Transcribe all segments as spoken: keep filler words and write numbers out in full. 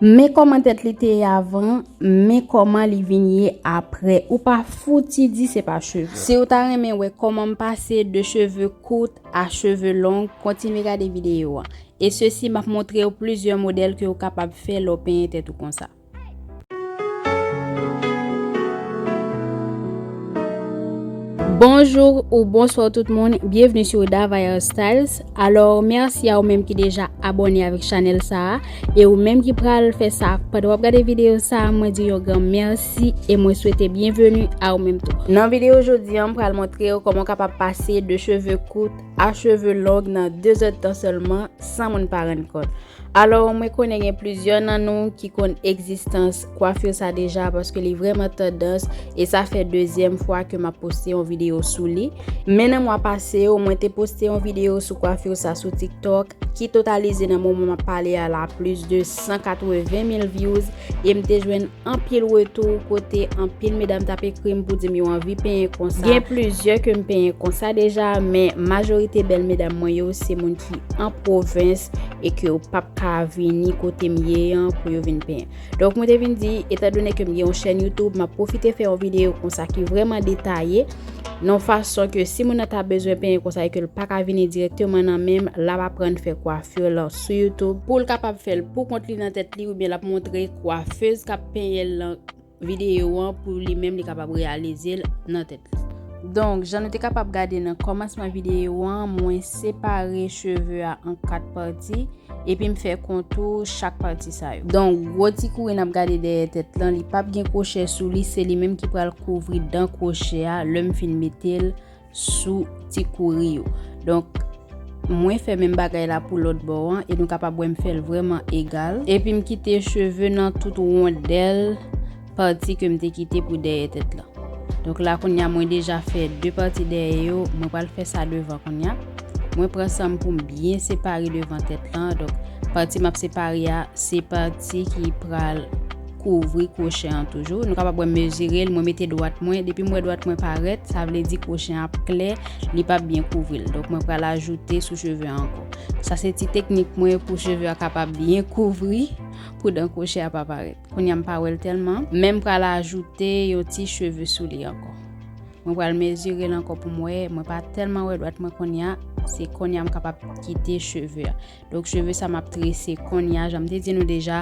Men kòman tèt li te ye avan, men kòman li vin ye apre. Ou pa fouti di se pa cheve. Si w ta renmen wè kòman m pase de cheve kout a cheve long, kontinye gade videyo an. E sesi, m ap montre w plizyè modèl ke w kapab fè lè w penyen tèt ou konsa. Bonjou ou bonswa tout moun, byenvni sou Davaya Styles. Alò, mèsi a ou menm ki deja abòne avèk chanèl sa a, e ou menm ki pral fè sa pandan w ap gade videyo sa a, mwen di yon gran mèsi e mwen swete byenveni a ou menm tou. Nan videyo jodi a, m pral montre w kòman w kapab pase de cheve kout a cheve long nan de zèdtan sèlman, san moun pa rann kont. Alò, mwen konnen gen plizyè nan nou ki konn egzistans kwafi sa deja, paske li vrèman tandans, e sa fè dezyèm fwa ke m ap poste yon videyo sou li. Men nan mwa pase yo, mwen te poste yon videyo sou kwafi sa sou TikTok, ki totalize nan moman m ap pale a la plis de san katreven mil views, e m te jwenn anpil retou kote anpil medam t ap ekri m pou di m yo anvi penyen konsa. Gen plizyè ke m penyen konsa deja, men majorite bèl medam mwen yo se moun ki an pwovens e ke yo p ap ka vini kote m ye an pou yo vin penyen. Donk, mwen te vin di, etandone ke m gen yon chèn YouTube, m ap pwofite fè yon videyo konsa ki vrèman detaye, nan yon fason ke si moun nan ta bezwen penyen konsa e ke l pa ka vini dirèkteman nan men m, l ap aprann fè kwafi lan sou YouTube pou l kapab fè l pou kont li nan tèt li, oubyen l ap montre kwafez k ap penyen l lan videyo an pou li menm li kapab reyalize l nan tèt li. Donk, jan nou te kapab gade nan kòmansman videyo an, mwen separe cheve a an kat pati, epi m fè kontou chak pati sa yo. Donk, gwo ti kouri n ap gade dèyè tèt lan, li p ap gen kwochè sou li, se li menm ki pral kouvri dan kwochè a lè m fin mete l sou ti kouri yo. Donk, mwen fè menm bagay la pou lòt bò an, e nou kapab wè m fè l vrèman egal. Epi m kite cheve nan tout wondèl pati ke m te kite pou dèyè tèt lan. Donk la, kounye a, mwen deja fè de pati dèyè yo, mwen pral fè sa devan kounye a. Mwen pran san m pou m byen separe devan tèt lan. Donk, pati m ap separe a, se pati ki pral kouvri kwochè an toujou. Nou kapab wè m mezire l, mwen mete dwat mwen. Depi m wè dwat mwen parèt, sa vle di kwochè an ap klè, li p ap byen kouvri l. Donk, mwen pral ajoute sou cheve a ankò. Sa se ti teknik mwen pou cheve a kapab byen kouvri, pou dan kwochè a pa parèt. Kounye a m pa wè l tèlman, men m pral ajoute yon ti cheve sou li ankò. Mwen pral mezire l ankò pou m wè, mwen pa tèlman wè dwat mwen kounye a, se kounye a m kapab kite cheve a. Donk, cheve sa m ap trese kounye a, jan m te di nou deja,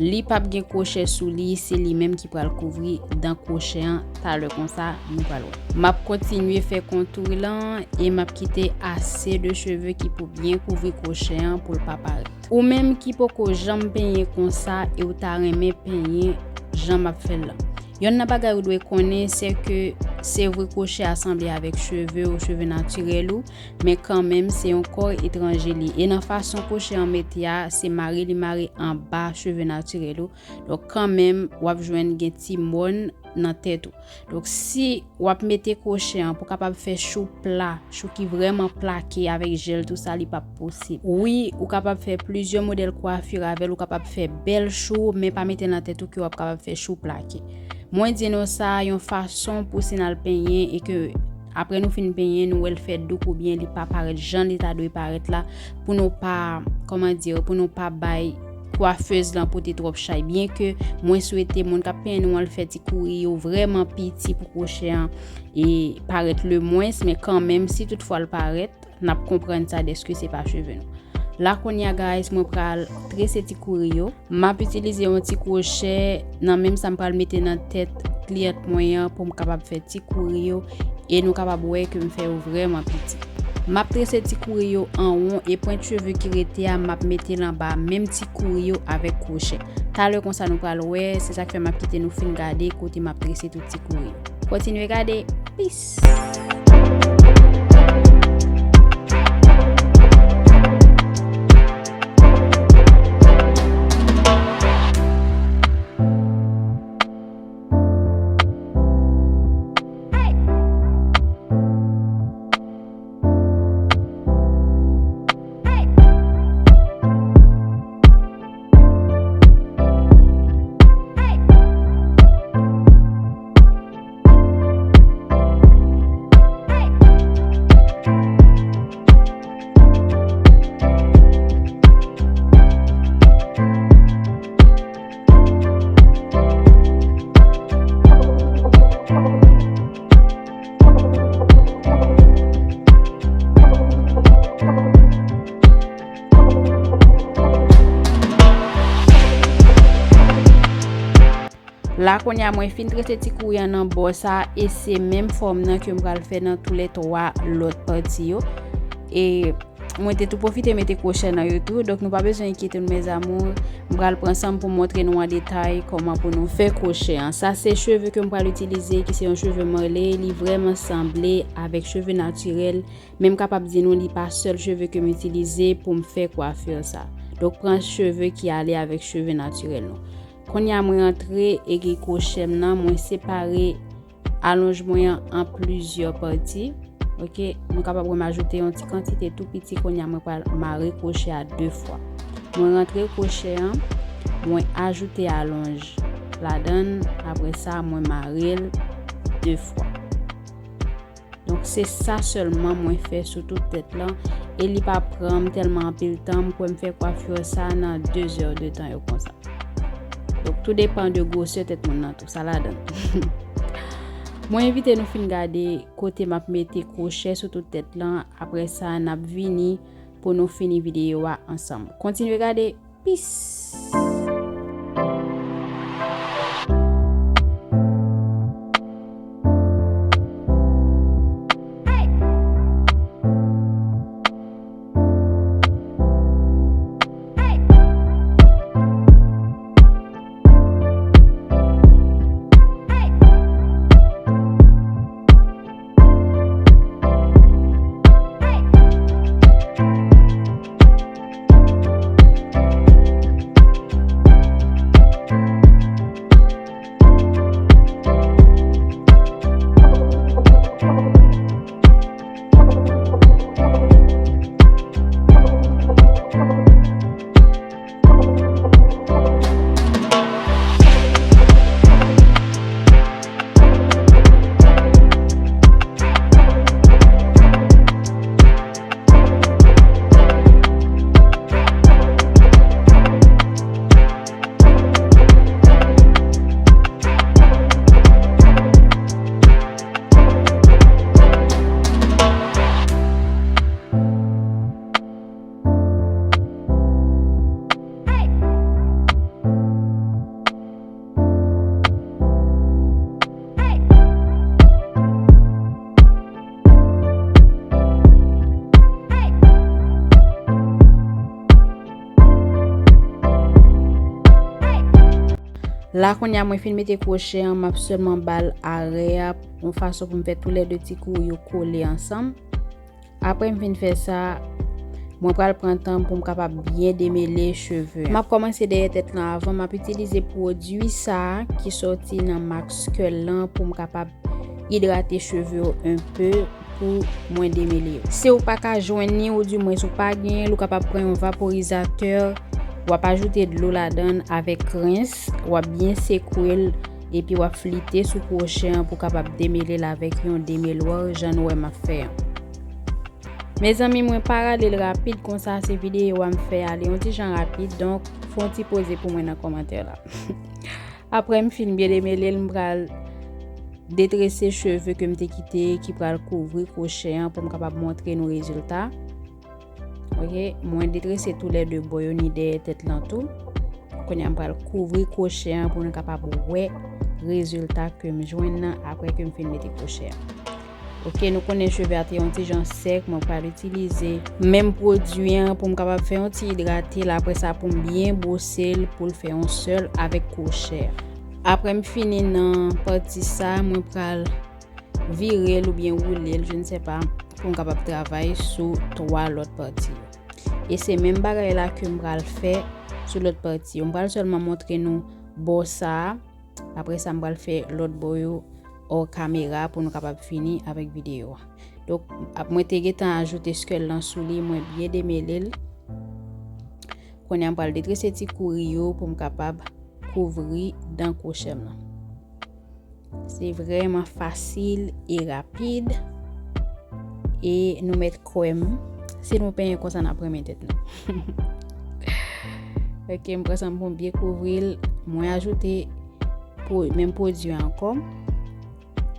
li p ap gen kwochè sou li, se li menm ki pral kouvri dan kwochè an talè konsa, nou pral wè. M ap kontinye fè kontou lan e m ap kite ase de cheve ki pou byen kouvri kwochè an pou l pa parèt. Ou menm ki poko janm penyen konsa e w ta renmen penyen jan m ap fè l lan. Yonn nan bagay ou dwe konnen, se ke se vre kwochè a sanble avèk cheve w, cheve natirèl ou, men kanmenm se yon kò etranje li. E nan fason kwochè an mete a, se mare li mare anba cheve natirèl ou. Donk kanmenm, w ap jwenn gen ti mòn nan tèt ou. Donk si w ap mete kwochè an pou kapab fè chou pla, chou ki vrèman plake avèk jèl tou sa, li p ap posib. Wi, ou kapab fè plizyè modèl kwafi avè l, ou kapab fè bèl chou, men pa mete nan tèt ou ke w ap kapab fè chou plake. Mwen di nou sa yon fason pou si n al penyen e ke apre nou fin penyen, nou wè l fè douk oubyen li pa parèt jan li ta dwe parèt la, pou nou pa, kòman di, pou nou pa bay kwafez lan pote twòp chay. Byenke mwen swete moun k ap penyen nou an l fè ti kouri yo vrèman piti pou kwochè an e parèt lemwens, men kanmenm, si toutfwa l parèt, n ap konprann sa dèske se pa cheve nou. La kounye a, guys, mwen pral trese ti kouri yo. M ap itilize yon ti kwochè nan menm sa m pral mete nan tèt kliyant mwen an pou m kapab fè ti kouri yo e nou kapab wè ke m fè yo vrèman piti. M ap trese ti kouri yo an won e pwent cheve ki rete a, m ap mete l anba menm ti kouri yo avèk kwochè. Talè konsa nou pral wè, se sa k fè m ap kite nou fin gade kote m ap trese tout ti kouri yo. Kontinye gade. Peace. La kounye a mwen fin trese ti kouri an nan bò sa, e se menm fòm nan ke m pral fè nan toulè twa lòt pati yo. E mwen te tou pwofite mete kwochè nan yo tou, donk nou pa bezwen enkyete nou mes amours. M pral pran san m pou m montre nou an detay kòman pou nou fè kwochè an. Sa se cheve ke m pral itilize, ki se yon cheve Marley, li vrèman sanble avèk cheve natirèl, men m kapab di nou li pa sèl cheve ke m itilize pou m fè kwafi sa. Donk pran cheve ki ale avèk cheve natirèl nou. Kounye a mwen antre egi kwochè m nan, mwen separe alonj mwen an an plizyè pati. Oke, nou kapab wè m ajoute yon ti kantite tou piti. Kounye a mwen pral mare kwochè a de fwa. Mwen rantre kwochè an, mwen ajoute alonj ladan l, apre sa mwen mare l de fwa. Donk se sa sèlman mwen fè sou tout tèt lan, e li pa pran m tèlman anpil tan, m kwè m fè kwafi sa nan de zè de tan yo konsa. Donk tou depan de gwosè tèt moun nan tou, sa ladan l. Mwen envite nou fin gade kote m ap mete kwochè sou tout tèt lan, apre sa n ap vini pou nou fini videyo a ansanm. Kontinye gade. Peace. La kounye a mwen fin mete kwochè an, m ap sèlman ba l arè a, yon fason pou m fè toulède ti kou yo kole ansanm. Apre m fin fè sa, mwen pral pran tan pou m kapab byen demele cheve a. M ap kòmanse dèyè tèt lan avan, m ap itilize pwodui sa a ki soti nan Max Curl lan pou m kapab idrate cheve yo enpe pou mwen demele yo. Si w pa ka jwenn li, oudimwens ou pa genyen l, ou kapab pran yon vaporizatè, w ap ajoute dlo ladan l avèk rens, w ap byen sekwe l, epi w ap flite sou kwochè an pou kapab demele l avèk yon demelwè, jan nou wè m ap fè an. Mezanmi, mwen pa rale l rapid konsa, se videyo a m fè a, li yon ti jan rapid, donk fè yon ti poze pou mwen nan kòmantè la. Apre m fin byen demele l, m pral detrese cheve ke m te kite ki pral kouvri kwochè an pou m kapab montre nou rezilta. Oke, mwen detrese toulède bò yo ni dèyè tèt lan tou. Kounye a m pral kouvri kwochè an pou nou kapab wè rezilta ke m jwenn nan apre ke m fin mete kwochè an. Oke, nou konnen cheve a te yon ti jan sèk, mwen pral itilize menm pwodui an pou m kapab fè yon ti idrate l, apre sa pou m byen bwose l pou l fè yon sèl avèk kwochè a. Apre m fini nan pati sa, mwen pral vire l oubyen woule l, je ne sais pas, pou m kapab travay sou twa lòt pati yo. E se menm bagay la ke m pral fè sou lòt pati yo. M pral sèlman montre nou bò sa a. Apre sa, m pral fè lòt bò yo hors caméra pou nou kapab fini avèk videyo a. Donk, ap, mwen te gentan ajoute skull lan sou li, mwen byen demele l. Kounye a, m pral detrese ti kouri yo pou m kapab kouvri dan kwochè m lan. Se vrèman fasil e rapid. E nou mèt kwè m, si nou penyen konsa, n ap renmen tèt nou. Ok, m pran san m pou m byen kouvri l. Mwen ajoute pwo-, menm pwodui a ankò.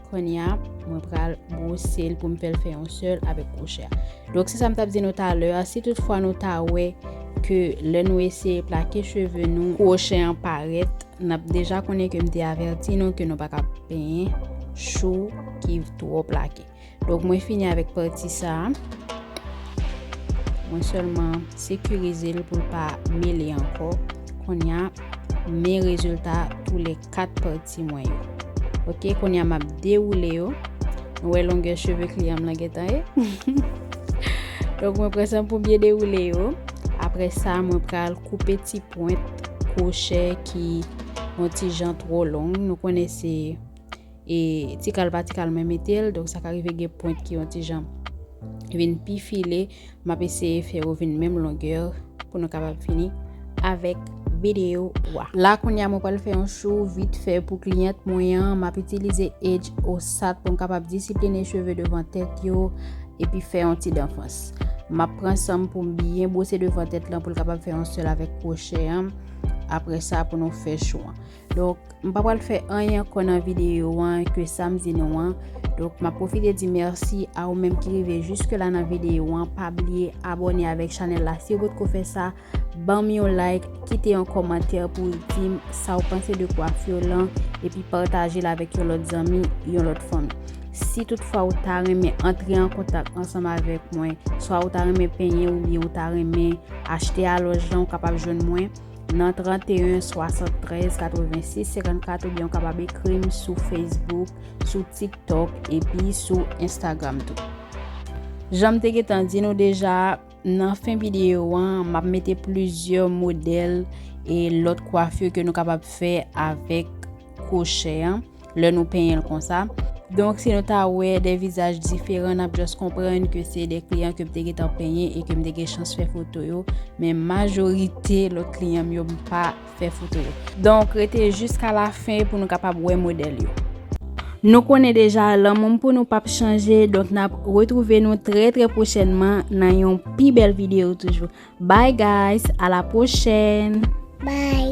Kounye a, mwen pral bwose l pou m fè l fè yon sèl avèk kwochè a. Donk, se sa m t ap di nou talè a. Si toutfwa nou ta wè ke lè nou eseye plake cheve nou, kwochè an parèt, n ap deja konnen ke m te avèti nou ke nou pa ka penyen chou ki twò plake. Donk, mwen fini avèk pati sa a. Mwen sèlman sekirize l pou l pa mele ankò. Kounye a, men rezilta tou lè kat pati mwen yo. Ok, kounye a m ap dewoule yo. Nou wè longè cheve kliyan m lan gentan ye. Donk, mwen pran san m pou m byen dewoule yo. Apre sa, mwen pral koupe ti pwent kwochè ki yon ti jan twò long. Nou konnen se e ti kal pa ti kal mwen mete l, donk sa ka rive gen pwent ki yon ti jan vin pi file, m ap eseye fè yo vin menm longè pou nou kapab fini avèk videyo a. La kounye a mwen pral fè yon chou vit fè pou kliyant mwen an, m ap itilize edge osat pou m kapab disipline cheve devan tèt yo epi fè yon ti danfans. M ap pran san m pou m byen bwose devan tèt lan pou l kapab fè yon sèl avèk kwochè an. Apre sa pou nou fè chou an. Donk, m pa pral fè anyen ankò nan videyo an ke sa m di nou an. Donk, m ap pwofite di mèsi a ou menm ki rive jiske la nan videyo an. Pa bliye abòne avèk chanèl la si ou potko fè sa. Ban m yon like, kite yon kòmantè pou w di m sa w panse de kwafi lan, epi pataje l avèk yon lòt zanmi, yon lòt fanmi. Si toutfwa ou ta renmen antre an kontak ansanm avèk mwen, swa ou ta renmen penyen oubyen ou ta renmen achte alòj lan, ou kapab jwenn mwen nan trannteyen swasanntrèz katrevensis senkannkat oubyen ou kapab ekri m sou Facebook, sou TikTok epi sou Instagram tou. Jan m te gentan di nou deja, nan fen videyo an, m ap mete plizyè modèl e lòt kwafi ke nou kapab fè avèk kwochè an lè nou penyen l konsa. Donk, si nou ta wè de vizaj diferan, n ap just konprann ke se de kliyan ke m te gentan penyen e ke m te gen chans fè foto yo, men majorite lòt kliyan m yo, m pa fè foto yo. Donk, rete jiska lafen pou nou kapab wè modèl yo. Nou konnen deja, lanmou m pou nou p ap chanje, donk n ap retwouve nou trè, trè pwochènman nan yon pi bèl videyo toujou. Bye guys, a la pwochèn! Bye!